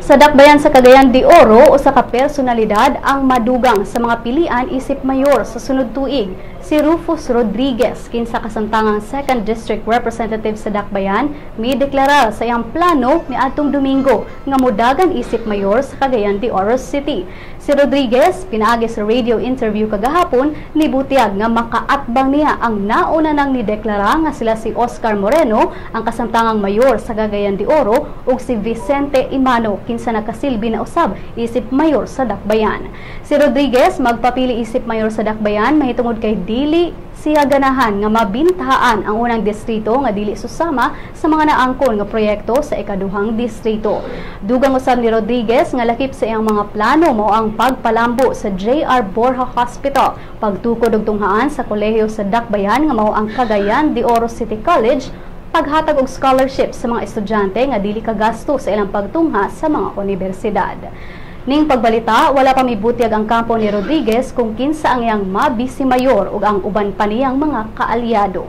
Sa Dakbayan sa Cagayan de Oro, usa ka personalidad ang madugang sa mga pilian isip mayor sa sunod tuig. Si Rufus Rodriguez, kinsa kasamtangang 2nd District Representative sa Dakbayan, mideklarar sa iyang plano niadtong Domingo nga modagan isip mayor sa Cagayan de Oro City. Si Rodriguez, pinaagi sa radio interview kagahapon, nibutyag nga makaatbang niya ang nauna nang nideklara nga sila si Oscar Moreno, ang kasamtangang mayor sa Cagayan de Oro, ug si Vicente Emano, kinsa nakasilbi na usab isip mayor sa Dakbayan. Si Rodriguez magpapili isip mayor sa Dakbayan mahitungod kay dili siya ganahan nga mabintahaan ang unang distrito nga dili susama sa mga naangkon nga proyekto sa ikaduhang distrito. Dugang usab ni Rodriguez nga lakip sa iyang mga plano mao ang pagpalambo sa JR Borja Hospital, pagtukod og tunghaan sa kolehiyo sa Dakbayan nga mao ang Cagayan de Oro City College, paghatag og scholarship sa mga estudyante nga dili kagasto sa ilang pagtungha sa mga unibersidad. Ning pagbalita, wala pa mibutyag ang kampo ni Rodriguez kung kinsa ang iyang mabisi mayor ug ang uban pa niyang mga kaalyado.